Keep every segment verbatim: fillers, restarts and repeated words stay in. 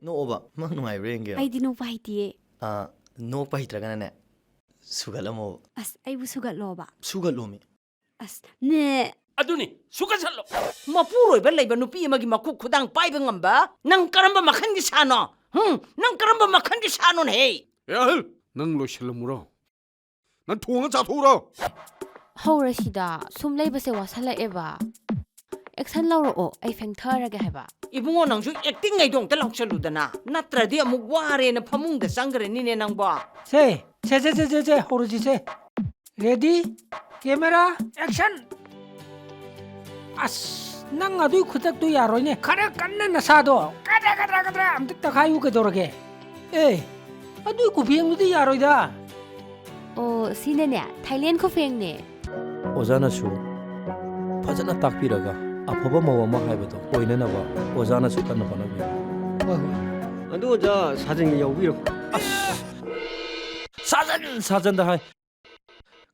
ꯅꯣꯛꯑꯣꯕ, ꯃꯪ ꯅꯨꯡꯉꯥꯏꯕ꯭ꯔꯥ ꯌꯦꯡꯒꯦꯕ꯫ ꯑꯩꯗꯤ ꯅꯣꯛꯄ ꯍꯩꯇꯤꯌꯦ꯫ ꯑꯥ, ꯅꯣꯛꯄ ꯍꯩꯇ꯭ꯔꯒꯅꯅꯦ, ꯁꯨꯒꯠꯂꯝꯃꯣꯕ꯫ ꯑꯁ, ꯑꯩꯕꯨ ꯁꯨꯒꯠꯂꯣꯕ? ꯁꯨꯒꯠꯂꯣꯃꯤ꯫ ꯑꯁ, ꯅꯦ꯫ ꯑꯗꯨꯅꯤ, ꯁꯨꯒꯠꯁꯜꯂꯣ꯫ ꯃꯄꯨꯔꯣꯏꯕ ꯂꯩꯕ ꯅꯨꯄꯤ ꯑꯃꯒꯤ ꯃꯈꯨꯠ ꯈꯨꯗꯥꯡ ꯄꯥꯏꯕ ꯉꯝꯕ ꯅꯪ ꯀꯔꯝꯕ ꯃꯈꯜꯒꯤ ꯁꯥꯅꯣ? ꯍꯨꯝ? ꯅꯪ ꯀꯔꯝꯕ ꯃꯈꯜꯒꯤ ꯁꯥꯅꯣꯅꯦꯍꯦ? ꯑꯦ, ꯑꯍꯜ, ꯅꯪ ꯂꯣꯏꯁꯤꯜꯂꯝꯃꯨꯔꯣ꯫ ꯅꯪ ꯊꯣꯡꯉ ꯆꯥꯊꯣꯛꯎꯔꯣ꯫ ꯍꯧꯔꯁꯤꯗ, ꯁꯨꯝ ꯂꯩꯕꯁꯦ ꯋꯥꯁꯜꯂꯛꯑꯦꯕ꯫ ꯑꯦꯛꯁꯟ ꯂꯧꯔꯛꯑꯣ, ꯑꯩ ꯐꯦꯡꯊꯔꯒꯦ ꯍꯥꯏꯕ꯫ ꯏꯕꯨꯡꯉꯣ, ꯅꯪꯁꯨ ꯑꯦꯛꯇꯤꯡ ꯉꯩꯗꯣ ꯑꯝꯇ ꯂꯥꯎꯁꯜꯂꯨꯗꯅ, ꯅꯠꯇ꯭ꯔꯗꯤ ꯑꯃꯨꯛ ꯋꯥꯔꯦꯅ ꯐꯃꯨꯡꯗ ꯆꯪꯈ꯭ꯔꯅꯤꯅꯦ ꯅꯪꯕꯣ꯫ ꯁꯦ, ꯁꯦ, ꯁꯦ, ꯍꯧꯔꯁꯤ ꯁꯦ꯫ Ready, camera, action! ꯑꯁ, ꯅꯪ ꯑꯗꯨꯏ ꯈꯨꯇꯛꯇꯨ ꯌꯥꯔꯣꯏꯅꯦ꯫ ꯈꯔ ꯀꯟꯅ ꯅꯁꯥꯗꯣ ꯀꯗ꯭ꯔꯥ, ꯀꯗ꯭ꯔꯥ, ꯀꯗ꯭ꯔꯥ ꯑꯝꯇ ꯇꯛꯈꯥꯏꯌꯨ ꯀꯩꯗꯧꯔꯒꯦ? ꯑꯦ, ꯑꯗꯨꯏ ꯈꯨꯐꯦꯡꯗꯨꯗꯤ ꯌꯥꯔꯣꯏꯗ꯫ ꯑꯣ, ꯁꯤꯅꯅꯦ, ꯊꯥꯏꯂꯦꯟ ꯈꯨꯐꯦꯡꯅꯦ꯫ ꯑꯣꯖꯥꯅꯁꯨ ꯐꯖꯅ ꯇꯥꯛꯄꯤꯔꯒ ꯑꯐꯕ ꯃꯧ ꯑꯃ ꯍꯥꯏꯕꯗꯣ ꯑꯣꯏꯅꯅꯕ ꯑꯣꯖꯥꯅꯁꯨ ꯀꯟꯅ ꯍꯣꯠꯅꯕꯤꯌꯨ꯫ ꯍꯣꯏ, ꯍꯣꯏ꯫ ꯑꯗꯨ ꯑꯣꯖꯥ, ꯁꯥꯖꯟꯒ ꯌꯥꯎꯕꯤꯔꯣ꯫ ꯑꯁ! ꯁꯥꯖꯟ, ꯁꯥꯖꯟꯗ ꯍꯥꯏ꯫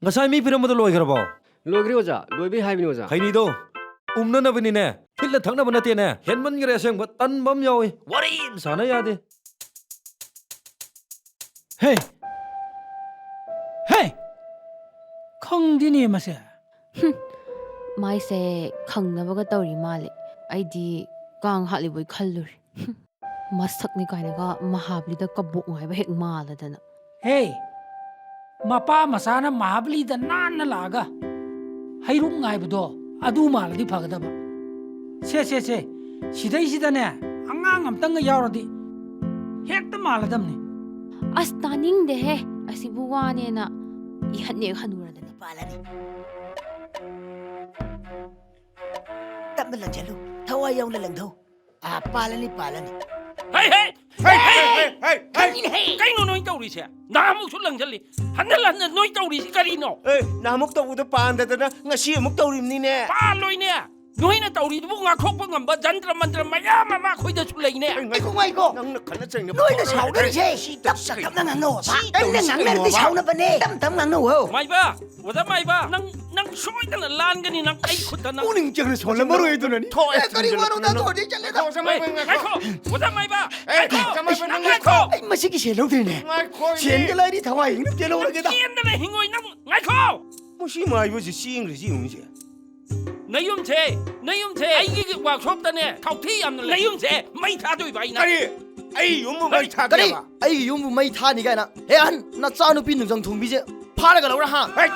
ꯉꯁꯥꯏ ꯃꯤ ꯄꯤꯔꯝꯕꯗꯣ ꯂꯣꯏꯈ꯭ꯔꯕꯣ? ꯂꯣꯏꯈ꯭ꯔꯦ ꯑꯣꯖꯥ, ꯂꯣꯏꯕꯩ ꯍꯥꯏꯕꯅꯤ ꯑꯣꯖꯥ꯫ ꯈꯩꯅꯤꯗꯣ ꯎꯝꯅꯅꯕꯅꯤꯅꯦ, ꯊꯤꯠꯂ ꯊꯛꯅꯕ ꯅꯠꯇꯦꯅꯦ꯫ ꯍꯦꯟꯃꯟꯈ꯭ꯔꯦ ꯑꯁꯦꯡꯕ, ꯇꯟꯕ ꯑꯃ ꯌꯥꯎꯏ, ꯋꯥꯔꯤ ꯑꯃ ꯁꯥꯟꯅ ꯌꯥꯗꯦ꯫ ꯍꯦ! ꯍꯦ! ꯈꯪꯗꯦꯅꯦ ꯃꯁꯦ꯫ ꯍꯨꯝ, ꯃꯥꯏꯁꯦ ꯈꯪꯅꯕꯒ ꯇꯧꯔꯤ ꯃꯥꯜꯂꯦ꯫ ꯑꯩꯗꯤ ꯀꯥꯡ ꯍꯥꯠꯂꯤꯕꯣꯏ ꯈꯜꯂꯨꯔꯦ꯫ ꯍꯨꯝ, ꯃꯁꯛꯅꯤ ꯀꯥꯏꯅꯒ ꯃꯍꯥꯕꯂꯤꯗ ꯀꯕꯣꯛ ꯉꯥꯏꯕ ꯍꯦꯛ ꯃꯥꯜꯂꯗꯅ꯫ ꯍꯦ! ꯃꯄꯥ ꯃꯆꯥꯅ ꯃꯍꯥꯕꯂꯤꯗ ꯅꯥꯟꯅ ꯂꯥꯛꯑꯒ ꯍꯩꯔꯨꯛ ꯉꯥꯏꯕꯗꯣ ꯑꯗꯨ ꯃꯥꯜꯂꯗꯤ ꯐꯒꯗꯕ꯫ ꯁꯦ, ꯁꯦ, ꯁꯦ, ꯁꯤꯗꯩꯁꯤꯗꯅꯦ ꯑꯉꯥꯡ ꯑꯝꯇꯪꯒ ꯌꯥꯎꯔꯗꯤ ꯍꯦꯛꯇ ꯃꯥꯜꯂꯗꯝꯅꯤ꯫ ꯑꯁ, ꯇꯥꯅꯤꯡꯗꯦꯍꯦ, ꯑꯁꯤꯕꯨ ꯋꯥꯅꯦꯅ ꯏꯍꯟ ꯍꯦꯛ ꯍꯟꯅꯨꯔꯗꯅ꯫ ꯄꯥꯜꯂꯅꯤ꯫ ꯇꯞꯅ ꯂꯪꯁꯤꯜꯂꯨ, ꯊꯋꯥꯏ ꯌꯥꯎꯅ ꯂꯪꯊꯧ꯫ ꯑꯥ, ꯄꯥꯜꯂꯅꯤ, ꯄꯥꯜꯂꯅꯤ꯫ ꯍꯩ, ꯍꯩ! ꯍꯩ, ꯍꯩ, ꯍꯩ, ꯍꯩ, ꯍꯩ! ꯀꯔꯤꯅꯣ ꯅꯣꯏ ꯇꯧꯔꯤꯁꯦ? ꯅꯍꯥꯟꯃꯨꯛꯁꯨ ꯂꯪꯁꯤꯜꯂꯤ, ꯍꯟꯖꯤꯟ ꯍꯟꯖꯤꯟ ꯅꯣꯏ ꯇꯧꯔꯤꯁꯤ ꯀꯔꯤꯅꯣ? ꯑꯦ, ꯅꯍꯥꯟꯃꯨꯛ ꯇꯧꯕꯗꯣ ꯄꯥꯟꯗꯗꯅ ꯉꯁꯤ ꯑꯃꯨꯛ ꯇꯧꯔꯤꯕꯅꯤꯅꯦ꯫ ꯄꯥꯜꯂꯣꯏꯅꯦ! ꯅꯣꯏꯅ ꯇꯧꯔꯤꯗꯨꯕꯨ ꯉꯥꯛꯊꯣꯛꯄ ꯉꯝꯕ ꯖꯟꯇ꯭ꯔ ꯃꯟꯇ꯭ꯔ ꯃꯌꯥꯝ ꯑꯃ ꯑꯩꯈꯣꯏꯗꯁꯨ ꯂꯩꯅꯦ꯫ ꯉꯥꯏꯈꯣ, ꯉꯥꯏꯈꯣ꯫ ꯅꯪꯅ ꯈꯠꯅ ꯆꯩꯅꯕ ꯅꯣꯏꯅ ꯄꯥꯝꯕ ꯁꯥꯎꯅꯔꯤꯁꯦ ꯅꯠꯇꯦ꯫ ꯁꯤ ꯇꯞ ꯇꯞ ꯇꯞꯅ ꯉꯥꯡꯅꯧ ꯍꯥꯏꯕ꯫ ꯁꯤ ꯅꯪꯅ ꯇꯧꯁꯤ ꯉꯥꯡꯅꯔꯗꯤ ꯀꯩꯅꯣꯕ? ꯁꯥꯎꯅꯕꯅꯦ꯫ ꯇꯞ ꯇꯞ ꯉꯥꯡꯅꯧ ꯍꯣ꯫ ꯃꯥꯏꯕ, ꯑꯣꯖꯥ ꯃꯥꯏꯕ, ꯅꯪ, ꯅꯪ ꯁꯣꯏꯗꯅ ꯂꯥꯟꯒꯅꯤ, ꯅꯪ ꯑꯩ ꯈꯨꯠꯇ ꯅꯪ꯫ ꯄꯨꯛꯅꯤꯡ ꯆꯪꯅ ꯁꯣꯜꯂꯝꯃꯔꯣꯏ ꯑꯗꯨꯅꯅꯤ꯫ ꯊꯣꯛꯑꯦ, ꯑꯦ, ꯀꯔꯤ ꯊꯝꯖꯤꯜꯂꯣ, ꯋꯥꯅꯣꯗ, ꯊꯝꯖꯤꯜꯂꯣ꯫ ꯊꯣꯛꯑꯗꯤ ꯆꯠꯂꯦꯗ꯫ ꯊꯣꯛꯑꯣ, ꯁꯦ, ꯃꯥꯏꯕ, ꯑꯦ, ꯉꯥꯏꯈꯣ꯫ ꯉꯥꯏꯈꯣ, ꯑꯣꯖꯥ ꯃꯥꯏꯕ, ꯑꯦ, ꯉꯥꯏꯈꯣ꯫ ꯀꯃꯥꯏꯕ, ꯅꯪ ꯉꯥꯏꯈꯣ꯫ ꯑꯩ ꯃꯁꯤꯒꯤ ꯁꯦꯜ ꯂꯧꯗꯣꯏꯅꯦ꯫ ꯉꯥꯏꯈꯣ, ꯁꯦꯜꯒ ꯂꯩꯔꯤ ꯊꯋꯥꯏ ꯍꯤꯡꯅ ꯄꯦꯜꯍꯧꯔꯒꯦꯗ꯫ ꯆꯦꯟꯗꯅ ꯍꯤꯡꯉꯣꯏ ꯅꯪ, ꯉꯥꯏꯈꯣ꯫ ꯃꯁꯤ ꯃꯥꯏꯕꯁꯤ ꯆꯦꯟꯈ꯭ꯔꯤꯁꯤ ꯌꯦꯡꯉꯨꯁꯦ꯫ ꯅꯌꯨꯝꯁꯦ, ꯅꯌꯨꯝꯁꯦ ꯑꯩꯒꯤ ꯋꯥꯛꯁꯣꯞꯇꯅꯦ ꯊꯥꯎꯊꯤ ꯌꯥꯝꯅ ꯂꯩ꯫ ꯅꯌꯨꯝꯁꯦ ꯃꯩ ꯊꯥꯗꯣꯏꯕ ꯑꯩꯅ꯫ ꯀꯔꯤ? ꯑꯩ ꯌꯨꯝꯕꯨ ꯃꯩ ꯀꯔꯤ? ꯊꯥꯒꯦꯕ? ꯑꯩꯒꯤ ꯌꯨꯝꯕꯨ ꯃꯩ ꯊꯥꯅꯤ ꯀꯥꯏꯅ? ꯍꯦ ꯑꯍꯟ, ꯅꯆꯥꯅꯨꯄꯤ ꯅꯨꯡꯖꯪ ꯊꯣꯡꯕꯤꯁꯦ ꯐꯥꯔꯒ ꯂꯧꯔ ꯍꯥ? ꯍꯦ!